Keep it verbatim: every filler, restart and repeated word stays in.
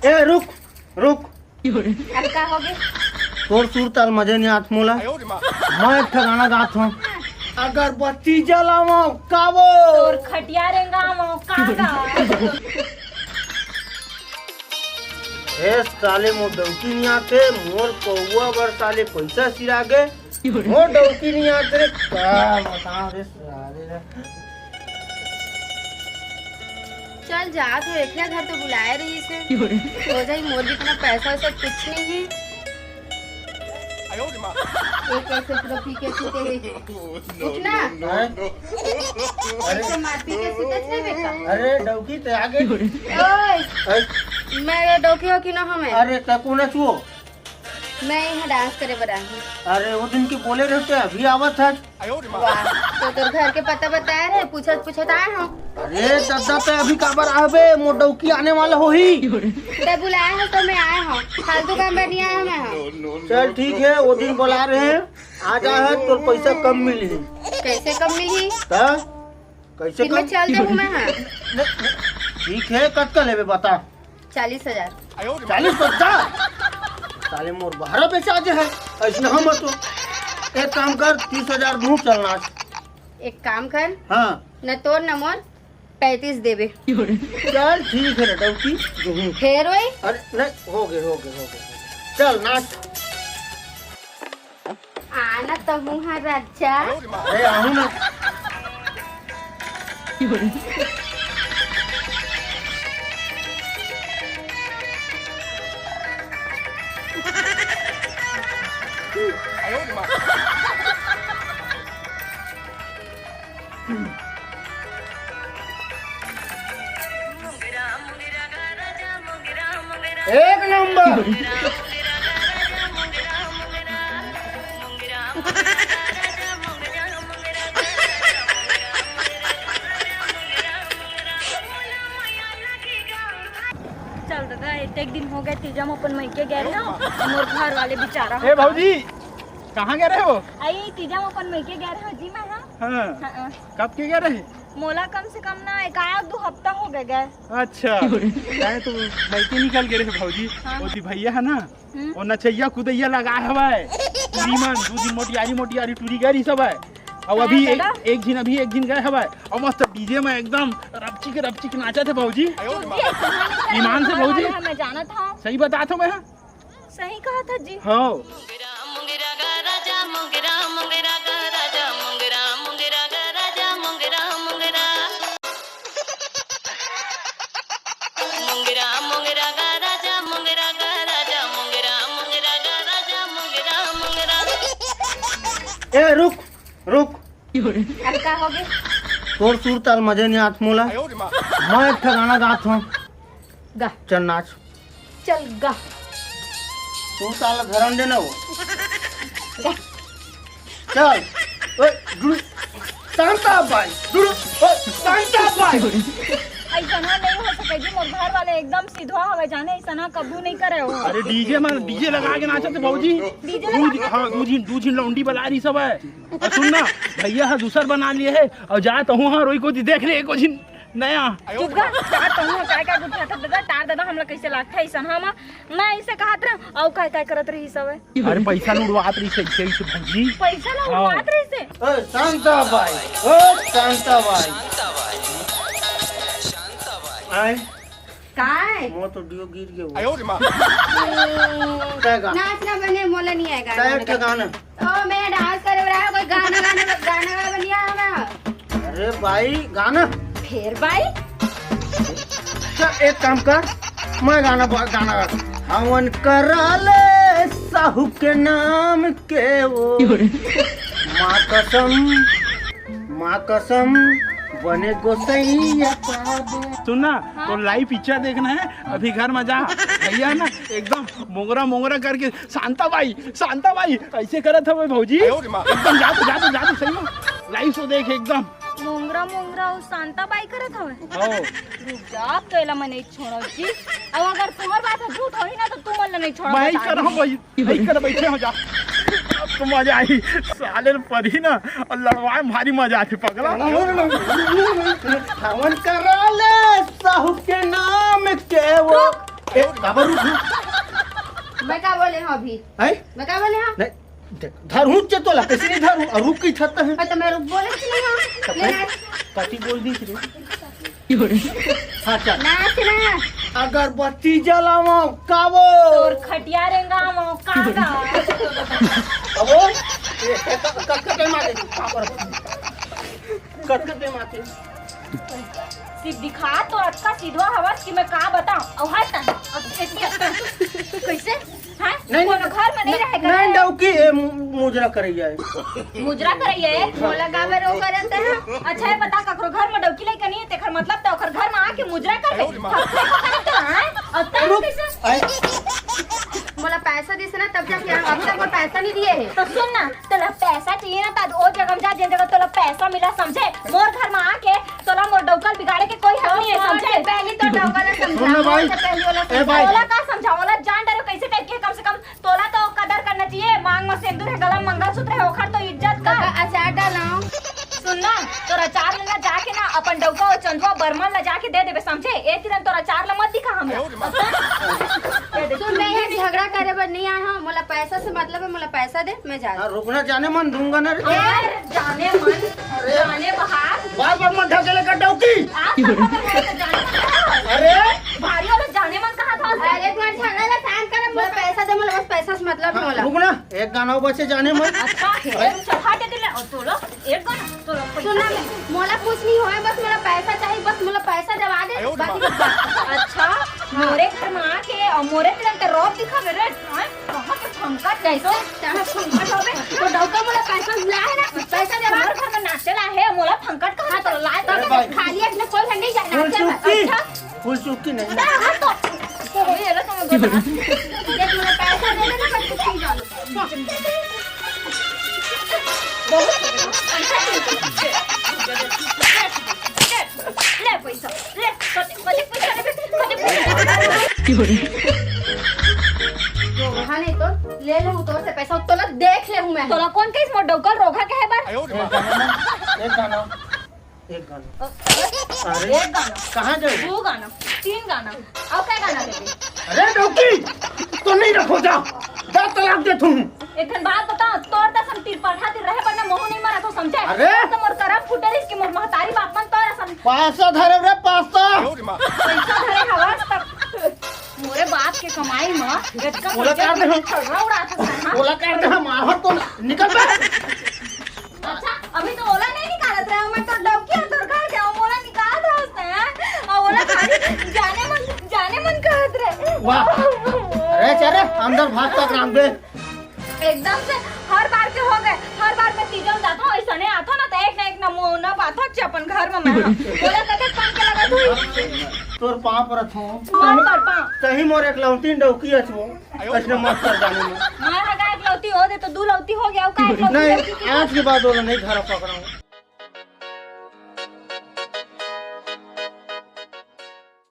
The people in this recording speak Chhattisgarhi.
ए, रुक, रुक। अब का होगे? तोर सुर ताल मजे नइ आत मोला। मैं एक ठा गाना गात हूँ। अगरबत्ती जलावं का वो? तोर खटिया रेंगावं का गा? ए साले, मोर डौकी नइ आते, मोर पौवा बर साले पैसा सिरा गे। मोर डौकी नइ आते रे, का बतावं रे साले रे। चल जात हो, एकला घर तो बुलाए रहिस हे। हो जाई, मोर भी इतना पैसा वैसा कुछ नहीं है। एक ऐसे पूरा पी के सूते हे। उठ ना। हैं? ऐसे मार पी के सूते थे बेटा। अरे डौकी ते आगे। ओए, अरे, मैं ये डौकी हो कि ना हमें? अरे तकू ना छुओ। मैं यहाँ डांस करे बर आई हूँ। अरे वो दिन के बोले रहे थे, अभी आवत है। वाह, तो तोर घर के पता बताए रहे, पूछत पूछत आए हूँ। अरे दादा, ते अभी काबर आबे, मोर डौकी आने वाला होही। ते बुलाए हो तो मैं आए हूँ, फालतू काम बर नहीं आए हूँ मैं। हाँ। चल ठीक है, वो दिन बुला रहे हैं, आ जा है, तोर पैसा कम मिली। कैसे कम मिली? ता? कैसे फिर मैं कम? चल देहूँ मैं। हाँ। ठीक है, कतका लेबे बता। चालीस हजार। चालीस हजार? साले मोर बहरा बेचा जे है, ऐसे हम तो। एक काम कर, तीस हजार दूँ, चल नाच। एक काम कर, हाँ। न तोर न मोर, पैंतीस देबे। चल ठीक है रे डौकी, दूँ। फेर वही? अरे नहीं, हो गए, हो गए, हो गए। चल नाच। आना तो हूँ हाँ राजा। अरे आहूँ ना। एक नंबर। चल दादा, एतेक दिन हो गए, तीजा म अपन मइके गए रहो, मोर घर वाले बेचारा ए भौजी, कहाँ गए रहे हो? आई तीजा म अपन मइके गए रहो जी, मैं हाँ। हाँ। हाँ। कब के गए रहे? मोला कम से कम ना एक आध दो हफ्ता हो गए गए। अच्छा, मैं तो मइके निकल गए रहे भौजी। हाँ। ओती भैया है ना, हम्म। वो नचैया कुदैया लगा हवय। टूरी मन, दू झिन मोटियारी, मोटियारी टूरी गए रही सब है। और हाँ, अभी एक, दादा। एक झिन, अभी एक झिन गए हवय। और मस्त डीजे में एकदम रपचिक, रपचिक नाचत है भौजी। चुप जी, ऐसा नहीं करे, ईमान से घर भौजी। वाले हैं, मैं जानत हूँ। सही बतात हूँ मैं, हाँ? सही कहा था जी। हाँ। ए, रुक, रुक। अब का होगे? तोर सुर ताल मजे नहीं आत मोला। मैं एक ठा गाना गात हूँ। गा। चल नाच। चल गा। तू साला धरन दे ना वो। गा। चल। ओए, दुरु, शांता बाई, दुरु, ओए, शांता बाई। ऐसा ना नहीं हो सके जी, मोर घर वाले एकदम सिधवा हवे जाने, ऐसा ना कबू नहीं करे हो। अरे डीजे में, डीजे लगा के नाचत है भौजी। डीजे दू लगा झिन, हाँ, दू झिन, दू झिन लौंडी बला रही सब है। और सुन ना, भैया हा दूसर बना लिए है, और जा तहूँ हाँ रोई को देख ले, एको झिन नया। चुप गा, का तहूँ काय काय गुठियाथस दादा, टार दादा, हमला कैसे लागथे अइसन हम, मैं ऐसे कहत रहे, अउ काय काय करत रही सब। अरे पैसा लुड़वात रही से, से, से भौजी। पैसा ला हाँ। उड़वात रही से। ओ शांता बाई, ओ शांता बाई। आए। काय? मोर तो डियो गिर गयो। आयो रे माँ। हम्म, काय गा? नाच ना बने, मोला नहीं आएगा। काय गाना के गा। गाना? ओ, मैं डांस करे वाला है, कोई गाना गाने, गाना गा बनिया है मैं। अरे भाई, गाना। फिर भाई? चल, एक काम कर, मैं गाना, गाना गा। हवन करा ले साहू के नाम के वो। माँ कसम, माँ कसम, बने गोसैया पावे। सुन ना, हाँ? तो लाइव पिक्चर देखना है, अभी घर में जा। भैया ना एकदम मोंगरा मोंगरा करके, शांता बाई, शांता बाई, ऐसे करत हवे भौजी। एकदम जा तो, जा तो, जा तो सही में। लाइव शो देख एकदम। मोंगरा मोंगरा अउ शांता बाई करत हवे। हाँ। रुक जा, अब तो एला मैं नहीं छोड़ो जी। अब अगर तुम्हार बात है झूठ होही ना तो तुम मन नहीं छोड़ो, मैं ही बता कर रहा हूँ दूँ। भाई। नहीं कर बैठे हो जा। अब तो मजा आई। साले परी ना और लड़वाए में भारी मजा आती पगला। हवन करा ले साहू के नाम के वो। रुक, ए, काबर रुक? मैं का बोले हूँ अभी? हैं? मैं का बोले हूँ? नहीं, देख, धरहूँ चे तोला, कैसे नहीं धरहूँ? और रुक की थत है। हाँ, तो मैं रुक बोले कि नहीं हूँ? तो ले फिर? ना। कथी बोल दी रे? हाँ, चल। नाच ना। अगरबत्ती जलावा, काबो। तोर खटिया रेंगावा, काबा। अबो, ये कत-, कत-, कत मारे, काबर? कत-, कत मारे। सिर्फ दिखा तो अतका सीधवा हवस कि मैं का बताऊं। अउ हट ना। अब एक, एक, कैसे? हैं? नहीं, कोनो घर में नहीं रहे नहीं, करे। डौकी, ए, मु-, मुजरा करैया है। मुजरा करैया है? मोला का बेर वो करत है? अच्छा, ये बता, ककरो घर में डौकी लइका नहीं है, तेकर मतलब तो ओकर घर में आके मुजरा कर दे। अरे माँ। थपथप करत है, हैं? अब तब रुक, कैसे? आए। मोला पैसा दिस ना, तब जाके हम, अब तक वो पैसा नहीं दिए है। तो सुन ना, तोला पैसा चाहिए ना, त ओ जगह में जा, जेन जगह तोला पैसा मिला, समझे? मोर घर में आके तोला मोर डौकल बिगाड़े के कोई हक नहीं है, समझे? पहली तो डौकल है, समझा। सुन ना भाई। मोर से पहली वाला ए भाई। समझा। ओला का समझा? ओला जान डरे कैसे टाइप के, कम से कम तोला तो कदर करना चाहिए। मांग में सिंदूर है, गला में मंगलसूत्र है, ओखर तो इज्जत कर। काका, अचार डालो। सुन ना, तोर अचार लेना जाके ना अपन डौका और चंदुआ बर्मन ला जाके दे देबे, समझे? ए किरण, तोर अचार ला मत दिखा हमरा। सुन, मैं यहाँ झगड़ा करे बर नहीं आया हूँ, मोला पैसा से मतलब है, मोला पैसा दे, मैं जा रहा हूँ। हाँ, रुकना जाने मन दूंगा ना रे। अरे, जाने मन, अरे। जाने बहार। बार बार मत ढकेले कर डौकी। आप सब खबर है तो जाने मन कहा। अरे। भारी वाला जाने मन कहा था। अरे, तुम्हारे झगड़ा ला शांत कर, मोला पैसा दे, मोला बस पैसा से मतलब है मोला। रुकना, एक गाना बचे जाने मन। अच्छा, अरे। एक चढ़ा के दिले, और तोला एक गाना, तोला पैसा सुन ना, दे। मोला कुछ नहीं होए, बस मोला पैसा चाहिए, बस मोला पैसा दवा दे, बाकी सब बात। अच्छा, मोरे घर में आके और मोरे तिरंग के रौब दिखावे रे, हैं? कहाँ के फंका कैसे? चाहे फंका होवे, तो डौका मोला पैसा ला है ना, पैसा दे। हमारे घर में नाचे ला है, मोला फंकट कहाँ तो लाए? अरे भाई। खाली अपने कोई घर नहीं जाना फुल है। चुस्की। अच्छा। फुल चुस्की नहीं। ना, हाँ तो, तो ये लो तुम बता। देख, मोला पैसा दे देना, मैं कुछ नहीं जानू। बहुत पैसा दे। ले पैसा, ले, कते, कते पैसा लेबे, कते पैसा लेबे। जो रहा नहीं तो ले ले, तोर से पैसा, तोला देख ले हूँ मैं। तोला कौन कहिस मोर डौकल रोगहा कहे बर? एक गाना, एक गाना, एक गाना। अरे, एक गाना। कहाँ जाए? दो गाना, तीन गाना, और क्या गाना लेबे? अरे डौकी, तो नहीं रखो जा, दस तलाक दे तुम। एक ठन बात बता, तोर दसम तीर पढ़ा तीर रहे पर ना मोह नहीं मरा तो समझे? अरे! तो मोर करम फूटे रहिस कि मोर महतारी बाप मन तोर असन। पैसा धरे रे, पैसा। पैसा धरे हवस तब मोरे बाप के कमाई म इतना बोला पैसा कर दे हम। खर्रा उड़ात हस, हाँ? बोला कर दे हम, आहर तो निकल बे। अच्छा, अभी तो ओला नहीं निकालत रहे, मैं तो डौकी और तोर घर के, मोला निकाल रहा हूँ, हैं? और ओला खाली जाने मन, जाने मन कहत रहे। वाह। अरे चल रे, अंदर भाग तक राम दे। एकदम से हर बार के हो गए, हर बार मैं तीजन जाता हूँ, ऐसा नहीं आता ना, तो एक ना एक ना मोना पाथा चे अपन घर में मैं। बोला कते पंख लगा तू। तोर पाँव परत हूँ। मार कर पाँव। कहीं मोर एक लौटी डौकी अचबो। ऐसने मत कर जाने में। मार लगा एक लौटी हो दे तो दू लौटी हो गया, का एक लौटी नहीं, लौटी की? आज के बाद वो नहीं घर पकड़ाऊँ।